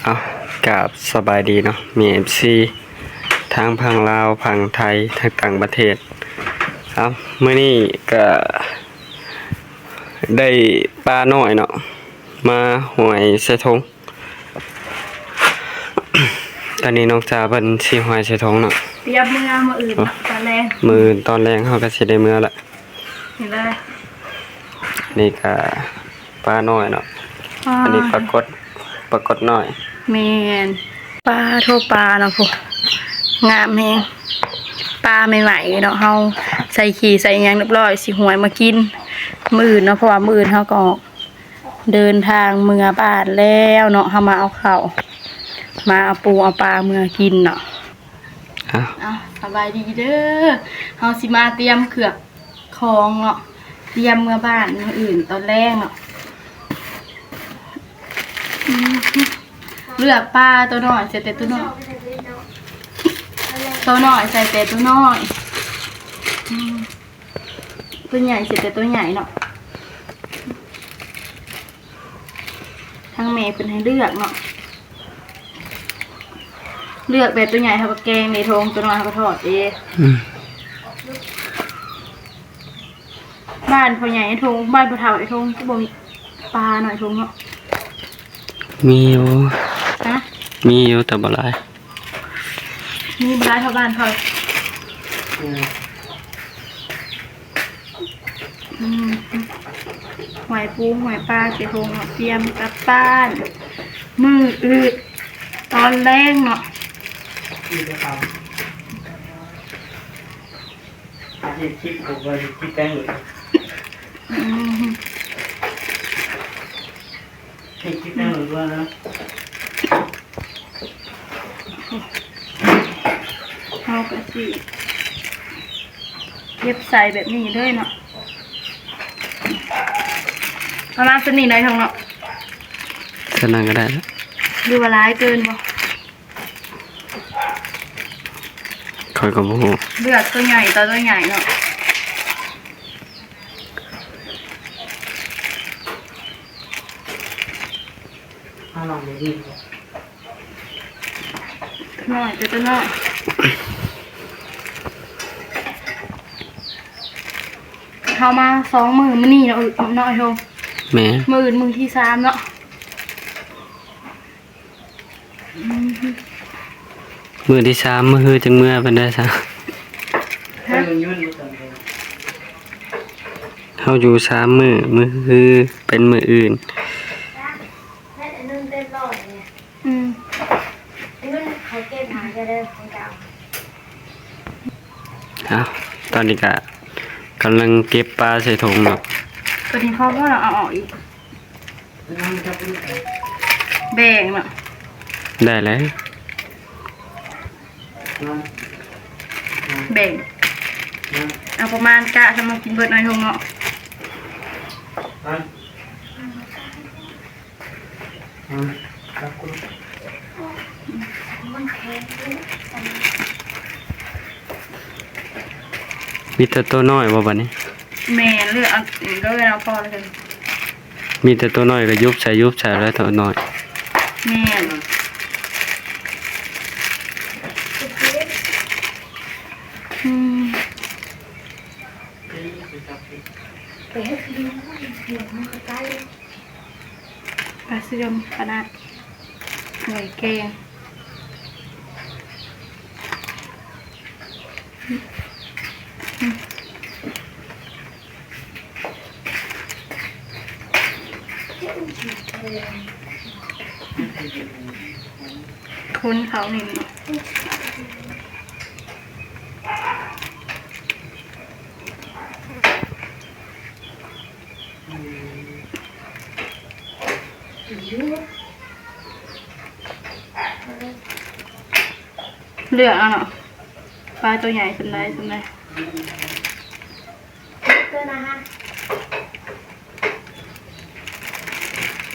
ເອົາ ກາບສະບາຍດີເນາະ ມີເອັຟຊີທາງຝັ່ງລາວ ຝັ່ງໄທ ທາງຕ່າງປະເທດ. ເອົາ ມື້ນີ້ກະໄດ້ປານ້ອຍເນາະ ມາຫ້ອຍໃສ່ຖົງ. ຕອນນີ້ນ້ອງຈາເພິ່ນຊິຫ້ອຍໃສ່ຖົງເນາະ ຕຽມເມືອມື້ອື່ນເນາະ ຕອນແລງ ມື້ອື່ນຕອນແລງເຮົາກະຊິໄດ້ເມືອລະ. ນີ້ກະປານ້ອຍເນາະ ອັນນີ້ປາກົດ ປາກົດນ້ອຍ. ແມ່ນ ປາໂທ ປາເນາະ ພຸ້ນ ງາມແຮງ ປາໃໝ່ໆເນາະ ເຮົາໃສ່ຂີ້ໃສ່ຫຍັງຮຽບຮ້ອຍ ຊິຫ້ອຍມາກິນມື້ອື່ນເນາະ ເພາະວ່າມື້ອື່ນເຮົາກະອອກເດີນທາງເມືອບ້ານແລ້ວເນາະ. ເຮົາມາເອົາເຂົ້າ ມາເອົາປູເອົາປາເມືອກິນເນາະ. ເອົາ ເອົາ ສະບາຍດີເດີ ເຮົາຊິມາຕຽມເຄື່ອງຂອງເນາະ ຕຽມເມືອບ້ານມື້ອື່ນຕອນແລງເນາະ. ອືມ ເລືອກປາໂຕນ້ອຍໃສ່ແຕ່ໂຕນ້ອຍ ໂຕນ້ອຍໃສ່ແຕ່ໂຕນ້ອຍ ອືມ ໂຕໃຫຍ່ໃສ່ແຕ່ໂຕໃຫຍ່ເນາະ. ທາງແມ່ເພິ່ນໃຫ້ເລືອກເນາະ ເລືອກແບບໂຕໃຫຍ່ເຮົາກະແກງເດ ຖົງ ໂຕນ້ອຍເຮົາກະທອດເດ. ອືມ ບ້ານພໍ່ໃຫຍ່ໄອ້ຖົງ ບ້ານພໍ່ເຖົ້າໄອ້ຖົງກະບໍ່ມີປານ້ອຍຖົງເນາະ. ມີຢູ່ ຮະ ມີຢູ່ແຕ່ບໍ່ຫຼາຍ ມີບໍ່ຫຼາຍເທົ່າບ້ານເຂົາ. ອືມ ອືມ ຫວາຍປູຫວາຍປາໃສ່ຖົງເນາະ ຕຽມກັບບ້ານມື້ອື່ນຕອນແລງເນາະ. ອືມ ເຮັດຄລິບແປ້ງເລີຍ ເຮັດຄລິບແປ້ງເລີຍ. ເຮົາກະຊິເກັບໃສ່ແບບນີ້ເລີຍເນາະ ປະມານສ່ຳນີ້ໄດ້ທັງເນາະ ສ່ຳນັ້ນກະໄດ້ ຫຼືວ່າຫຼາຍເກີນບໍ່? ຂ້ອຍກະບໍ່ຮູ້ ເລືອກໂຕໃຫຍ່ຕໍ່ໂຕໃຫຍ່ເນາະ. ນ້ອຍ ເປັນໂຕນ້ອຍ ເຮົາມາສອງມື້ມື້ນີ້ເນາະ ເນາະ ໂທ. ແມ່ນ ມື້ອື່ນມື້ທີສາມເນາະ. ອືມ ມື້ທີສາມ ມື້ຮືຈັ່ງເມືອເພິ່ນໄດ້ຊະ ຮະ ເຮົາຢູ່ສາມມື້ ມື້ຮືເປັນມື້ອື່ນ. ອືມ ເອົາ ຕອນນີ້ກະກຳລັງເກັບປາໃສ່ຖົງເນາະ ໂຕນີ້ພໍບໍ່ເນາະ ເອົາອອກອີກ ແບ່ງເນາະ ໄດ້ແລ້ວ ແບ່ງ ເອົາປະມານກະ ສຳລັບກິນເບິດນ້ອຍຖົງເນາະ. ມີແຕ່ໂຕນ້ອຍບໍ່ບາດນີ້? ແມ່ນ ເລືອກເອົາເລີຍເນາະ ພໍແລ້ວ. ມີແຕ່ໂຕນ້ອຍກະຍຸບໃສ່ ຍຸບໃສ່ແລ້ວໂຕນ້ອຍ. ແມ່ນ ອືມ. ປາເຊື່ອມຂະໜາດໜ່ວຍແກງ ຄົນເຂົານີ້. ເລືອກເອົາເນາະ ປາໂຕໃຫຍ່ສ່ຳໃດສ່ຳໃດ.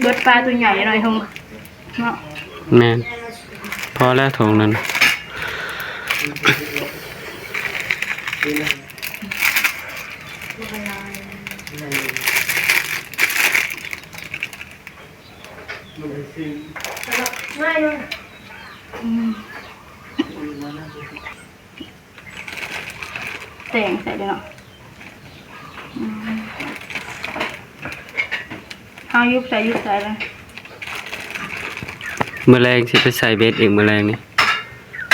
ເບິດປາໂຕໃຫຍ່ໜ້ອຍຖົງເນາະ. ແມ່ນ ພໍແລ້ວຖົງນັ້ນ. ບໍ່ຫຼາຍ. ອືມ ແຕງໃສ່ເດ້ເນາະ. ອືມ ເຮົາຢຸບໃສ່ ຢຸບໃສ່ເລີຍ. ມື້ແລງຊິໄປໃສ່ເບັດອີກ ມື້ແລງນີ້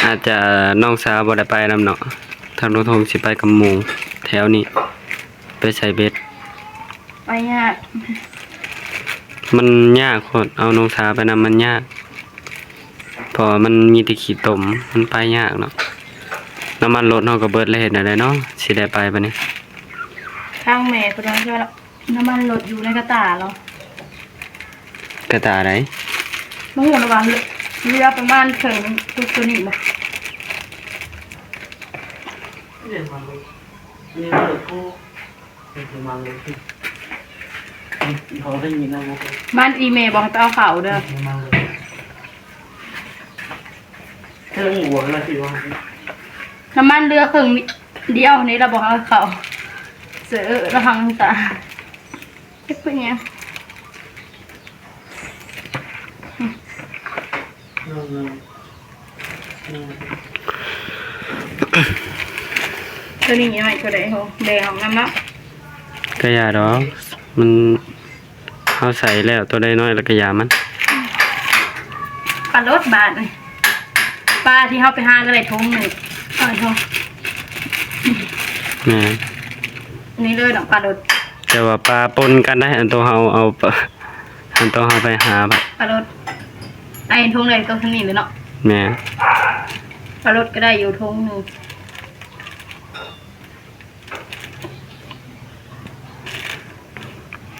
ອາດຈະນ້ອງສາວບໍ່ໄດ້ໄປນຳເນາະ. ທາງນ້ອງທົງຊິໄປກັບໝູ່ແຖວນີ້ ໄປໃສ່ເບັດ. ໄປຍາກ ມັນຍາກໂພດ ເອົານ້ອງສາວໄປນຳມັນຍາກ ເພາະວ່າມັນມີແຕ່ຂີ້ຕົມ ມັນໄປຍາກເນາະ. ນ້ຳມັນລົດເຮົາກໍເບິດແລ້ວ ເຮັດແນວໃດເນາະ ຊິໄດ້ໄປບາດນີ້? ທາງແມ່ເພິ່ນວ່າ ນ້ຳມັນລົດຢູ່ໃນກະຕ່າເນາະ. ກະຕ່າໃດ? ບໍ່ຮູ້ລະວ່າ ເຫຼືອປະມານເຄິ່ງ ຕົວນີ້ບໍ່? ມັນອີແມ່ບອກໃຫ້ໄປເອົາເຂົ້າເດີ. ນ້ຳມັນເຫຼືອເຄິ່ງດຽວນີ້ລະບໍ່ເອົາເຂົ້າ ເສີລະຫັງຕາ ເຮັດເປັນຫຍັງ? ໂຕນີ້ນ້ອຍ ໂຕໃດໂຫ ແບ່ອອກນຳເນາະ. ກະຢ່າດອກ ມັນ ເຮົາໃສ່ແລ້ວ ໂຕໃດນ້ອຍລະກະຢ່າມັນ. ປາໂລດບາດນີ້ ປາທີ່ເຮົາໄປຫາກະໄດ້ຖົງໜຶ່ງ ເອົາໃຫ້ເຮົາ. ແມ່ນ ນີ້ເລີຍເນາະ ປາໂລດ. ແຕ່ວ່າປາປົນກັນໄດ໋ ອັນໂຕເຮົາເອົາ ປາ ອັນໂຕເຮົາໄປຫາ ປາໂລດ ໄອ້ຖົງໃດໂຕເທົ່ານີ້ເລີຍເນາະ. ແມ່ນ ປາໂລດກະໄດ້ຢູ່ຖົງໜຶ່ງ.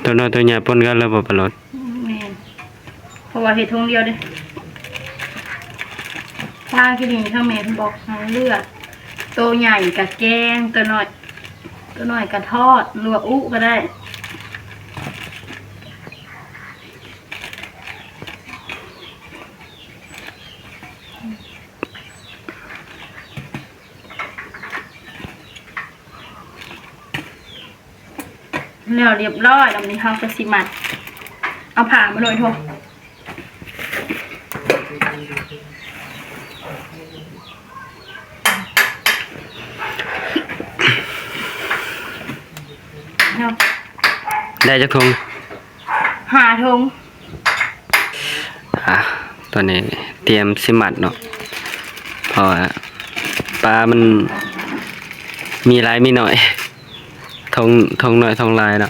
ໂຕນ້ອຍໂຕໃຫຍ່ປົນກັນເລີຍບໍ່ປາໂລດ? ແມ່ນ ເພາະວ່າເຮັດຖົງດຽວເດ້. ປາກິນນີ້ທາງແມ່ເພິ່ນບອກໃຫ້ເລືອກ ໂຕໃຫຍ່ກະແກງ ໂຕນ້ອຍ ໂຕນ້ອຍກະທອດ ຫຼືວ່າອຸກະໄດ້. ແລ້ວລຽບຮ້ອຍ ແລ້ວນີ້ເຮົາກະຊິມັດ ເອົາຜ້າມາໂລຍໂທ. ໄດ້ຈັກຖົງ? ຫ້າຖົງ. ອ່າ ຕອນນີ້ຕຽມຊິມັດເນາະ ເພາະວ່າປາມັນມີຫຼາຍມີໜ້ອຍ ຖົງ ຖົງໜ້ອຍຖົງຫຼາຍເນາະ.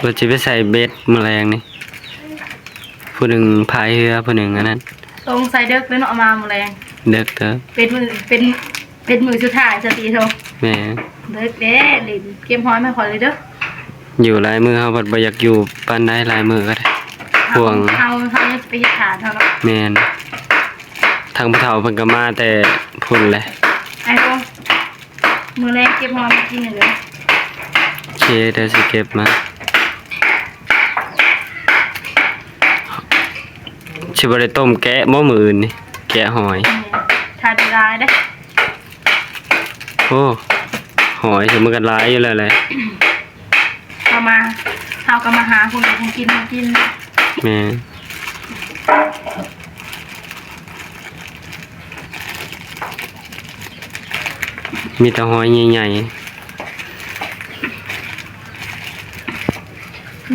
ວ່າຊິໄປໃສ່ເບັດມື້ແລງນີ້ ຜູ້ໜຶ່ງພາຍເຮືອ ຜູ້ໜຶ່ງອັນນັ້ນ. ສົງໄສເດິກເລີຍເນາະ ມາມື້ແລງ ເດິກເດີ ເປັນມື້ ເປັນ ເປັນມື້ສຸດທ້າຍສະຕິໂທ. ແມ່ນ ເດີກແດ່ ຫຼິ້ນເກັບຫອຍມາໃຫ້ຂ້ອຍເລີຍເດີ. ຢູ່ຫຼາຍມື້ເຮົາພັດບໍ່ຢາກຢູ່ປານໃດ ຫຼາຍມື້ກະໄດ້ ເຮົາ ຫ່ວງ ເຮົາ ເຮົາຍັງຊິໄປເຮັດທານເຮົາເນາະ. ແມ່ນ ທາງຜູ້ເຖົ້າເພິ່ນກະມາແຕ່ພຸ້ນແຫຼະ. ໄອ້ໂຕ ມື້ແລງເກັບຫອຍມາກິນເດີ. ໂອເຄ ດຽວຊິເກັບມາ. ຊິບໍ່ໄດ້ຕົ້ມແກະບໍ່ມື້ອື່ນນີ້? ແກະຫອຍ ອືມ ຖ້າໄດ້ຫຼາຍເດ້. ໂອ້ ຫອຍຊິມັນກະຫຼາຍຢູ່ແລ້ວແຫຼະ. ເຮົາມາ ເຮົາກະມາຫາຂອງຢູ່ຂອງກິນມາກິນ. ແມ່ນ ມີແຕ່ຫອຍໃຫຍ່ໆ.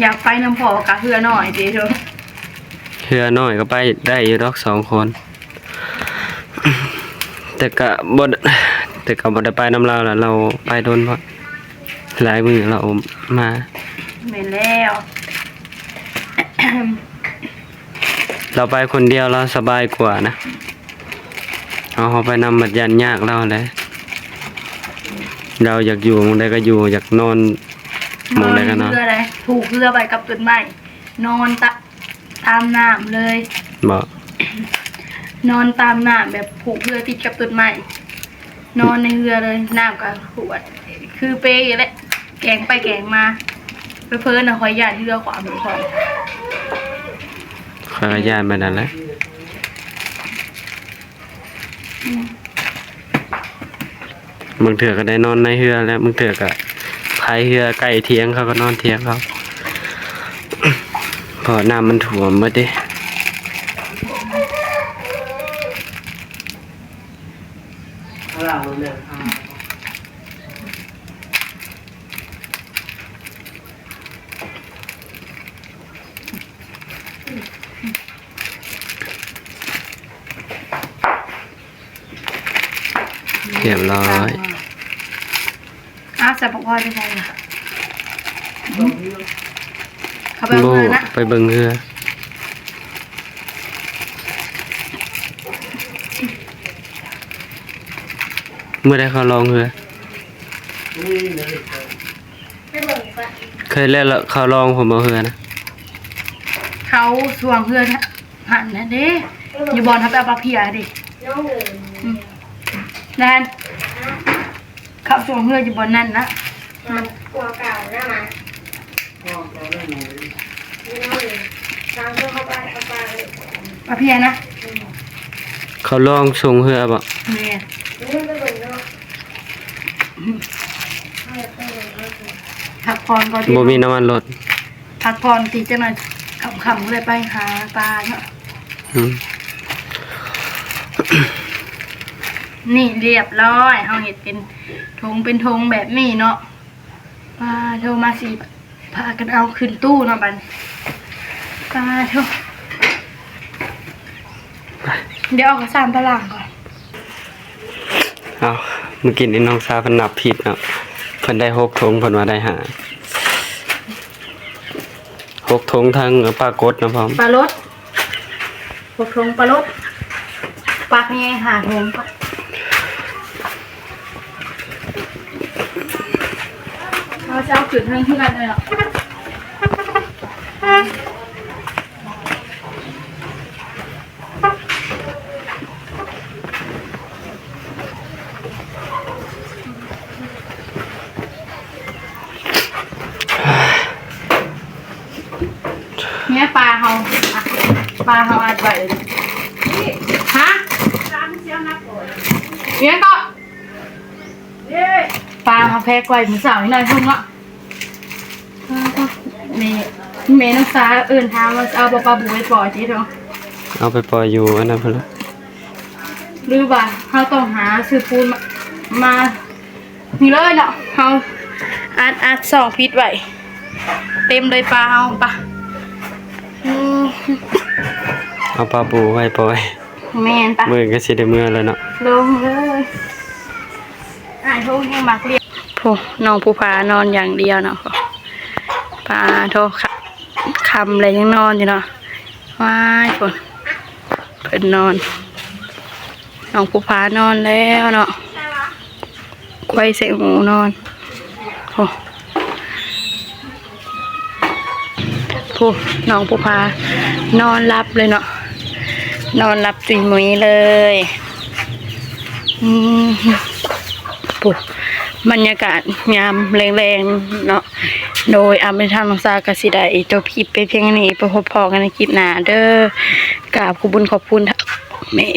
ຢາກໄປນຳພໍ່ກະເຮືອນ້ອຍຕິໂທ. ເຮືອນ້ອຍກະໄປໄດ້ຢູ່ດອກ ສອງຄົນ ແຕ່ກະບໍ່ ແຕ່ກະບໍ່ໄດ້ໄປນຳລາວລະ ລາວໄປດົນໂພດ ຫຼາຍມື້ລາວມາ. ແມ່ນແລ້ວ ລາວໄປຄົນດຽວລາວສະບາຍກວ່ານະ. ເອົາ ເຮົາໄປນຳບັດຢ້ານຍາກລາວຫັ້ນແຫຼະ. ລາວຢາກຢູ່ໝ່ອງໃດກະຢູ່ ຢາກນອນໝ່ອງໃດກະນອນ. ນອນເຮືອໃດ ຜູກເຮືອໄວ້ກັບຕົ້ນໄມ້ ນອນຕະ ຕາມນ້ຳເລີຍ. ບໍ່ ນອນຕາມນ້ຳ ແບບຜູກເຮືອຕິດກັບຕົ້ນໄມ້ ນອນໃນເຮືອເລີຍ. ນ້ຳກະຂວດ ຄືເປແຫຼະ ແກວ່ງໄປແກວ່ງມາ. ເຜີໆນະ ຂ້ອຍຢ້ານເຮືອຂວ້ຳເລີຍພໍ່. ຂ້ອຍກະຢ້ານປານນັ້ນແຫຼະ. ອືມ ບາງເທື່ອກໍໄດ້ນອນໃນເຮືອ ແລະບາງເທື່ອກໍພາຍເຮືອໃກ້ຖຽງເຂົາ ກໍນອນຖຽງເຂົາ ເພາະນ້ຳມັນຖ້ວມໝົດເດ້. ຮຽບຮ້ອຍ. ອ້າວ ໃສ່ປາກອອຍໄປໃສລະ? ເຂົາໄປເອົາເຮືອນະ ໄປເບິ່ງເຮືອ. ເມື່ອໃດເຂົາລ່ອງເຮືອ? ເຄີຍແລ້ວເຂົາລ່ອງ ເຂົາເອົາເຮືອນະ ເຂົາຊ່ວງເຮືອນະ. ຫັ້ນນະເດ້ ຢູ່ບ່ອນເຮົາໄປເອົາປາເພຍເດ້. ອືມ ນັ້ນ ເຂົາຊ່ວງເຮືອຢູ່ບ່ອນນັ້ນນະ ມັນກວ່າເກົ່ານະມາ ປາເພຍນະ. ເຂົາລ່ອງສົ່ງເຮືອບໍ? ແມ່ນ. ອືມ ພັກຜ່ອນກ່ອນ ບໍ່ມີນ້ຳມັນລົດ. ພັກຜ່ອນຕິ ຈັກໜ່ອຍຄ່ຳໆ ໄດ້ໄປຫາປາເນາະ. ອືມ ນີ້ຮຽບຮ້ອຍ ເຮົາເຮັດເປັນຖົງເປັນຖົງແບບນີ້ເນາະ. ປາໂທ ມາຊິພາກັນເອົາຂຶ້ນຕູ້ເນາະບັດນີ້. ປາໂທ ດຽວເອົາເຂົ້າສານໄປລ້າງກ່ອນ. ເອົາ ມື້ກີ້ນີ້ນ້ອງສາວເພິ່ນນັບຜິດເນາະ ເພິ່ນໄດ້ຫົກຖົງ ເພິ່ນວ່າໄດ້ຫ້າ ຫົກຖົງ ທັງປາກົດນະພ້ອມ ປາລົດ ຫົກຖົງປາລົດ ປາກນີ້ຫ້າຖົງ. ເຮົາຈະເອົາຂຶ້ນເທິງເຮືອນເລີຍເນາະ. ເນຍ ປາເຮົາ ອະ ປາເຮົາອັດໄວ້. ຮະ? ເນຍກໍ ປາເຮົາແພັກໄວ້ມື້ເຊົ້ານີ້ໜ້ອຍພຸ້ນເນາະ. ແມ່ ແມ່ນ້ອງສາເອີ້ນຖາມວ່າ ຊິເອົາບໍ່ປາບູໄປປ່ອຍຕິເນາະ? ເອົາໄປປ່ອຍຢູ່ອັນນັ້ນພຸ້ນລະ ຫຼືວ່າເຮົາຕ້ອງຫາຊື້ປູນມາ ມານີ້ເລີຍເນາະ. ເຮົາອັດ ອັດຊ່ອງປິດໄວ້ ເຕັມເລີຍປາເຮົາ. ປະ ອືມ ເອົາປາບູໄວ້ປ່ອຍ. ແມ່ນ ປະ ມື້ອື່ນກໍຊິໄດ້ເມືອແລ້ວເນາະ. ລົງເລີຍ ອ້າຍໂທແຮງມັກລ້ຽງ. ໂອ້ ນ້ອງພູຜານອນຢ່າງດຽວເນາະ. ປາໂທ ຄ່ຳແລ້ວຍັງນອນຢູ່ເນາະ. ວ້າຍ ພຸ້ນ ເພິ່ນນອນ ນ້ອງພູຜານອນແລ້ວເນາະ. ໄຂວ້ໃສ່ຫູນອນ. ໂອ້ ຜູ້ ນ້ອງພູຜານອນຫຼັບເລີຍເນາະ ນອນຫຼັບຕຸ້ຍມຸ້ຍເລີຍ. ອືມ ຜູ້ ບັນຍາກາດຍາມແລງໆເນາະ. ໂດຍ ອາ ທາງນ້ອງສາກໍຊິໄດ້ຈົບຄລິບໄປພຽງນີ້ ໄປພົບພໍ້ກັນໃນຄລິບໜ້າເດີ. ກາບຂອບຄຸນຂອບຄຸນແມ່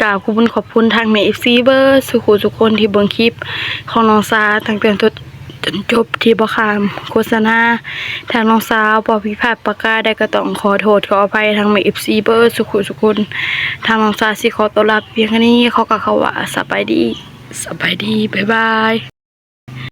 ກາບຂອບຄຸນຂອບຄຸນທາງແມ່ເອັຟຊີເບິດສູ່ຜູ້ສູ່ຄົນທີ່ເບິ່ງຄລິບຂອງນ້ອງສາຕັ້ງແຕ່ຕົ້ນຈົນຈົບ ທີ່ບໍ່ຂ້າມໂຄສະນາ. ທາງນ້ອງສາເວົ້າຜິດພາດປະການໃດກໍຕ້ອງຂໍໂທດຂໍອະໄພທາງແມ່ເອັຟຊີເບິດສູ່ຜູ້ສູ່ຄົນ. ທາງນ້ອງສາຊິຂໍຕົວລາໄປພຽງເທົ່ານີ້ ຂໍກ່າວຄຳວ່າສະບາຍດີ ສະບາຍດີ ບາຍບາຍ.